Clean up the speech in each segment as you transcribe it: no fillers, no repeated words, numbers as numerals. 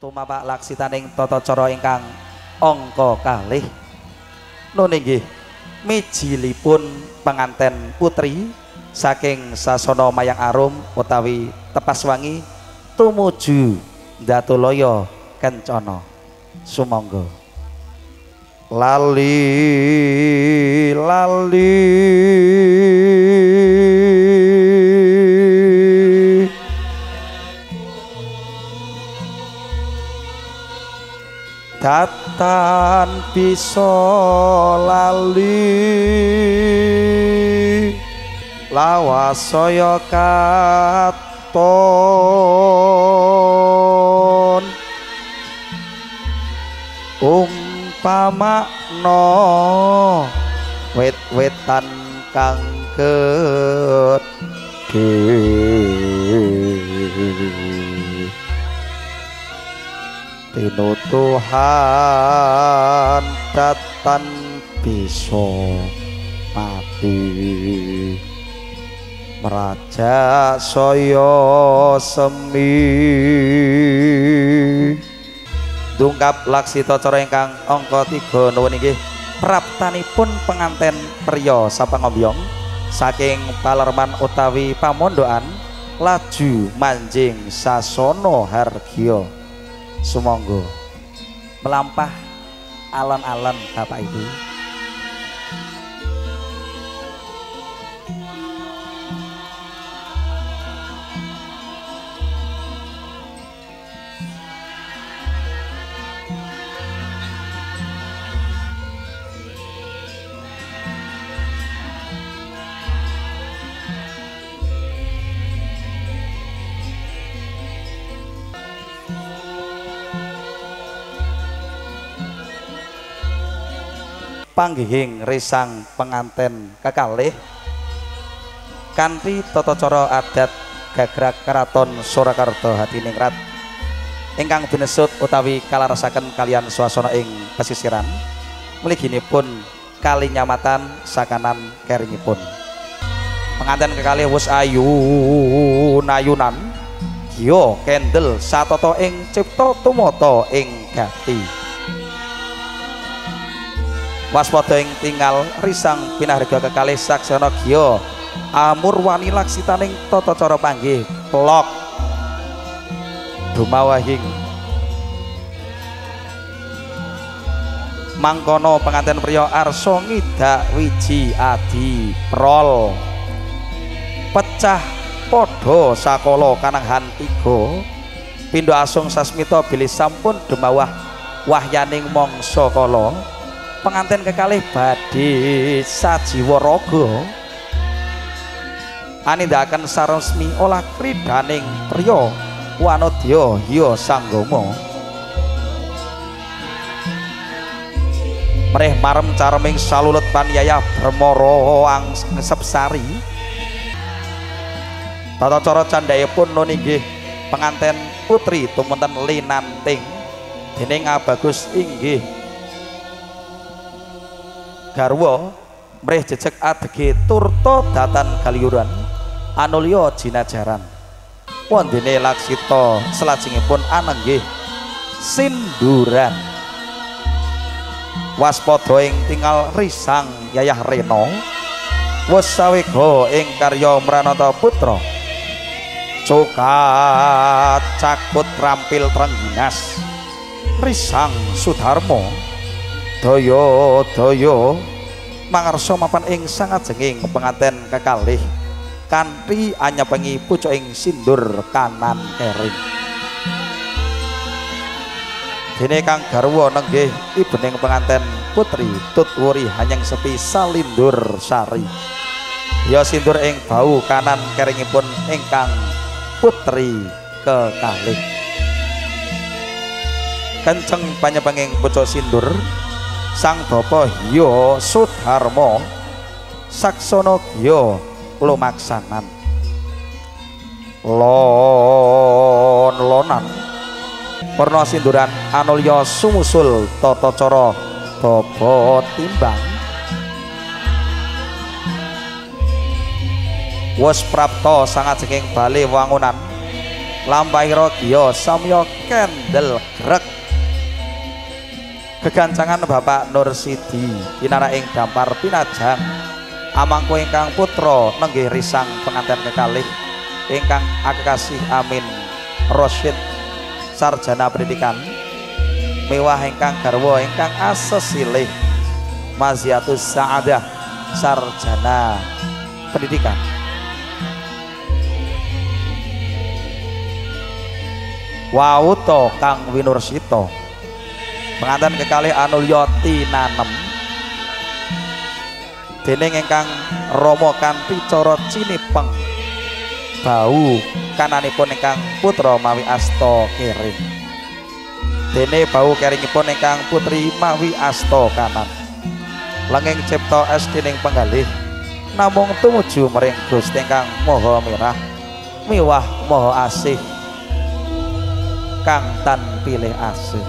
Tumapak laksitaning tata cara ingkang angka kalih nun inggih mijilipun penganten putri saking sasana Mayang Arum utawi Tepas Wangi tumuju Ndatulaya Kencana. Sumangga. Lali lali datan bisa lali lawas saya katon umpamakna wit-witan kang gedhe tinutuhan datan bisa mati meraja saya semi. Dungkap laksita cara ingkang angka 3 nuwun inggih praptanipun penganten priya sapangombyong saking Palerman utawi Pamondokan laju manjing sasana hargya. Sumangga melampah alon-alon Bapak Ibu. Panggihing risang penganten kekalih kanthi tata cara adat gagrak keraton Surakarta Hadiningrat ingkang binesut utawi kalarasaken kalian swasana ing pesisiran mliginipun kali nyamatan sakanan keringipun. Penganten kekalih wus ayun-ayunan giya kendel satata ing cipta tumata ing gati. Waspada ing tinggal risang pinaharga kekalih saksana giya amurwani laksitaning tata cara panggih plok dumawahing mangkono penganten priya arsa ngidak wiji adi prol pecah padha sakala kananghan tiga pindha asung sasmita bilih sampun dumawah wahyaning mangsa kala. Penganten kekalih badhe sajiwa raga anindakaken saresmi olah kridaning priya wanodya hiya sanggama mrih marem careming salulet panyayah bremara angsep sari. Tata cara candhaipun nun inggih penganten putri tumunten linanting dening abagus inggih garwa mrih jejeg adege turta datan galiyuran anulya jinajaran wondene laksita selajengipun anenggih sinduran. Waspada ing tinggal risang yayah rena wis sawega ing karya Mranata Putra cukat cakut rampil trengginas risang Sudarma daya daya mangarsa mapan ing sangajenging penganten kekalih kanthi anyepengi pucuk ing sindur kanan kering. Dene kang garwa nenggih ibening penganten putri tutwuri hanyang sepi salindur sari ya sindur ing bau kanan keringipun ingkang putri kekalih. Kenceng panyepenging pucuk sindur sang bapa hiya Sudarma saksana giya lumaksanan lon-lonan werna sinduran anulya sumusul tata cara baba timbang wis prapta sangajenging bale wangunan Lampahira giya samya kendel grek. Gegancangan Bapak Nursidi pinarak ing dampar pinajang amangku ingkang putra nenggih risang penganten kekalih ingkang akekasih Amin Rosyid sarjana pendidikan mewah ingkang garwa ingkang asesilih Maziatus Sa'adah sarjana pendidikan. Wauto kang winursita penganten kekalih anulya tinanem dening ingkang rama kanthi cara cinipeng bau kananipun ingkang putra mawi asta kering dene bau keringipun ingkang putri mawi asta kanan lenging cipta es dening penggalih namung tumuju mering Gusti ingkang Maha Mirah miwah Maha Asih kang tan pilih asih.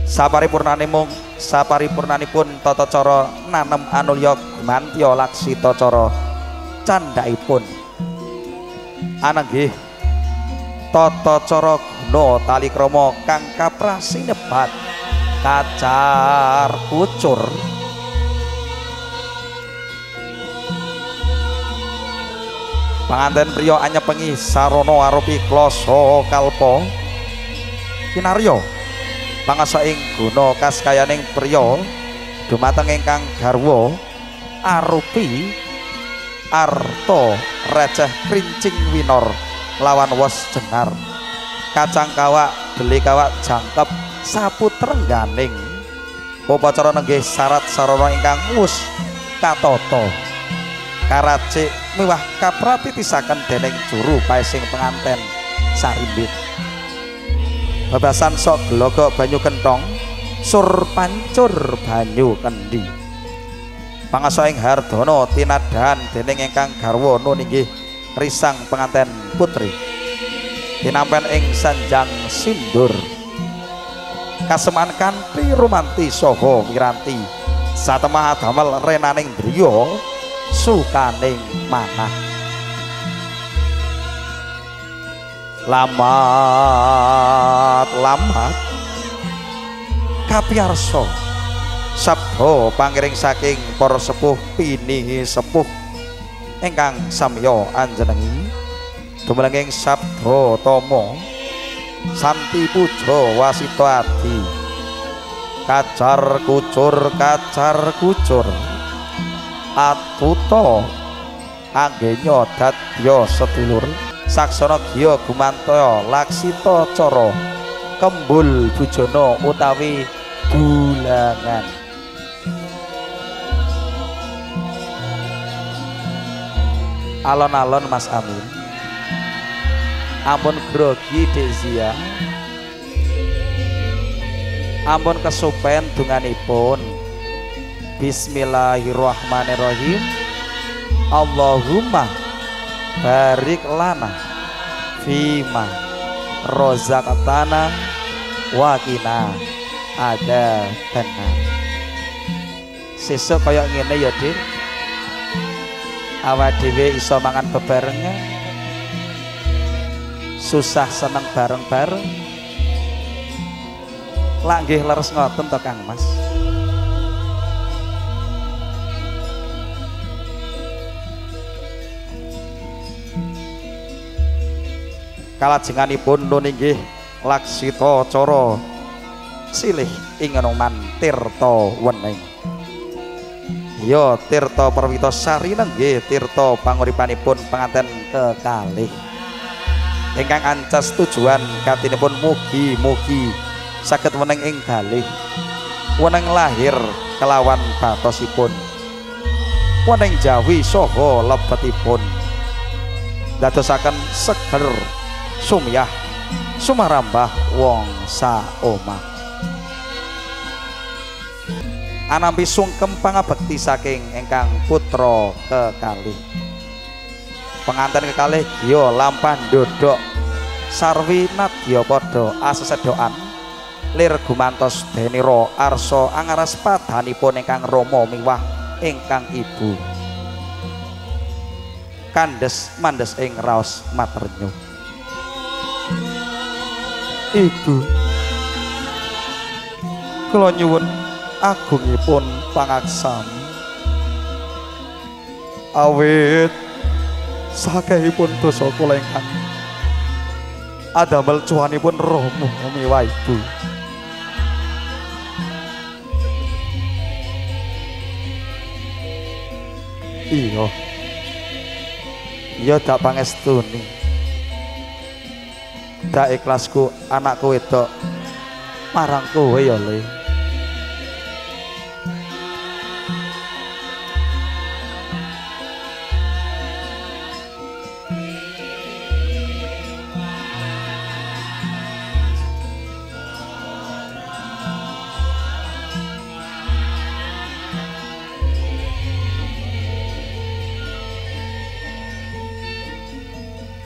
Saparipurnanipun tata cara nanem anulya gumantya laksita cara candhaipun anenggih tata cara guna talikrama kang kaprasinebat kacar kucur panganten priya anyepengi sarana arupi klasa kalpa kinarya pangasa ing guna kaskayaning priya dumateng ingkang garwa arupi arta receh krincing winor lawan wos jenar kacang kawak dele kawak jangkep sapu trengganing upacara nenggih syarat sarana ingkang wus katata karacik miwah kapratitisaken dening juru paesing penganten sarimbit babasan sok glogok banyu kenthong sur pancur banyu kendi pangasa ing hardana tinadhan dening ingkang garwa nun inggih risang penganten putri tinampen ing sanjang sindur kaseman kanthi romanti saha wiranti satemah damel renaning driya sukaning manah lamat-lamat kapiyarsa sabda pangiring saking para sepuh pinihi sepuh ingkang samya anjenengi dumelenging sabda tama santi puja wasita adi kacar kucur atuta anggenya dadya sedulur saksana giya gumantya laksita cara kembul bujana utawi gulangan. Alon-alon Mas Amin ampun grogi Dezia ampun kesupen dunganipun. Bismillahirrahmanirrahim. Allahumma barik lana fima rozaqtana wa qina adzabannar. Sesuk kaya ngene ya Dik, awak dhewe iso mangan bebarengan, susah seneng bareng-bareng. Lak nggih leres ngoten to Kang Mas. Kalajenganipun nun inggih laksita cara silih ing ngenoman tirta wening. Ya tirta perwita sari nenggih tirta panguripanipun penganten kekalih ingkang ancas tujuan katinipun mugi-mugi saged weneng ing galih, weneng lahir kelawan batosipun, weneng jawi saha lebetipun, dadosaken seger sumyah sumarambah wong saomah. Anampi sungkem pangabekti saking ingkang putra kekalih. Penganten kekalih giya lampah ndodhok sarwi nadya padha asesedokan lir gumantos denira arsa angaras padanipun ingkang rama miwah ingkang ibu. Kandes mandes ing raos maternyo. Ibu, kula nyuwun agungipun pangaksami awit sakehipun dosa kula ingkang adamel cuwanipun rama miwah ibu. Iya, iya dak pangestuni, dak ikhlasku anakku wedok marang kowe ya Le.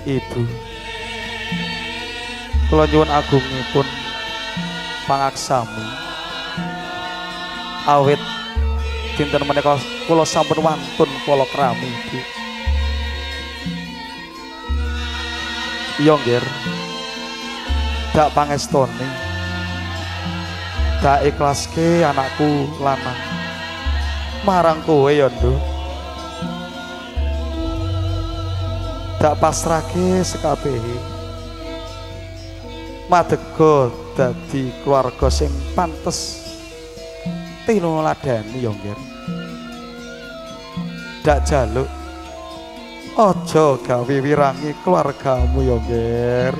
Ibu, kula nyuwun agungipun pangaksami awit dinten menika kula sampun wantun palakrami Ibu. Iya nggih, dak pangestoni, dak ikhlaske anakku lanang marang kowe ya Nduk. Dak pasrahke sekabehe madega dadi keluarga sing pantes tinuladani ya nggih. Dak jaluk aja gawe wirangi keluargamu ya nggih.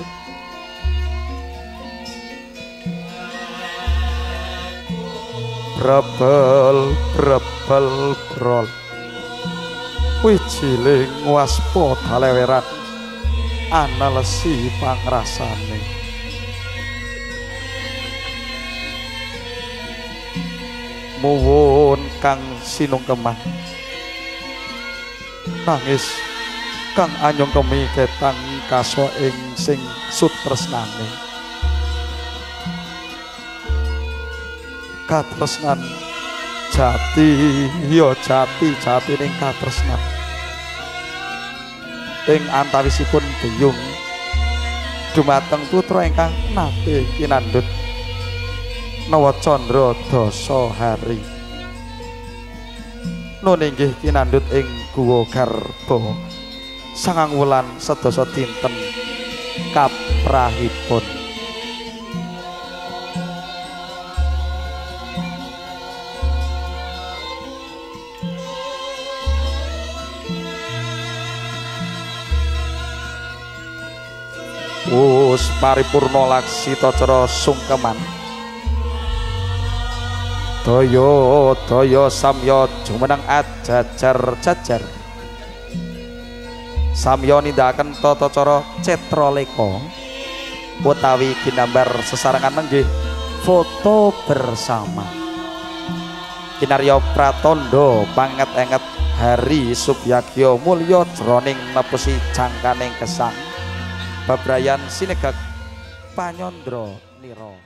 Brebel brebel brol wijiling waspada leweran analesi pangrasane. Muwun kang sinungkeman nangis kang anyungkemi ketang kaso ing sing sutresnane. Katresnan jati ya jati jatining katresnan ing antawisipun beyung dumateng putra ingkang nate kinandhut Nawa Candra Dasa Hari. Nun inggih kinandhut ing Guwa Garba 9 wulan sedasa dinten kaprahipun. Wus paripurna laksita cara sungkeman. Daya daya samya jumeneng ajajar-jajar. Samya nindakaken tata cara cetraleka utawi ginambar sesarengan menggih foto bersama. Kinarya pratandha panget-enget hari subyagya mulya jroning nepusi jangkaning gesang. Babrayan sinegak panyandra nira.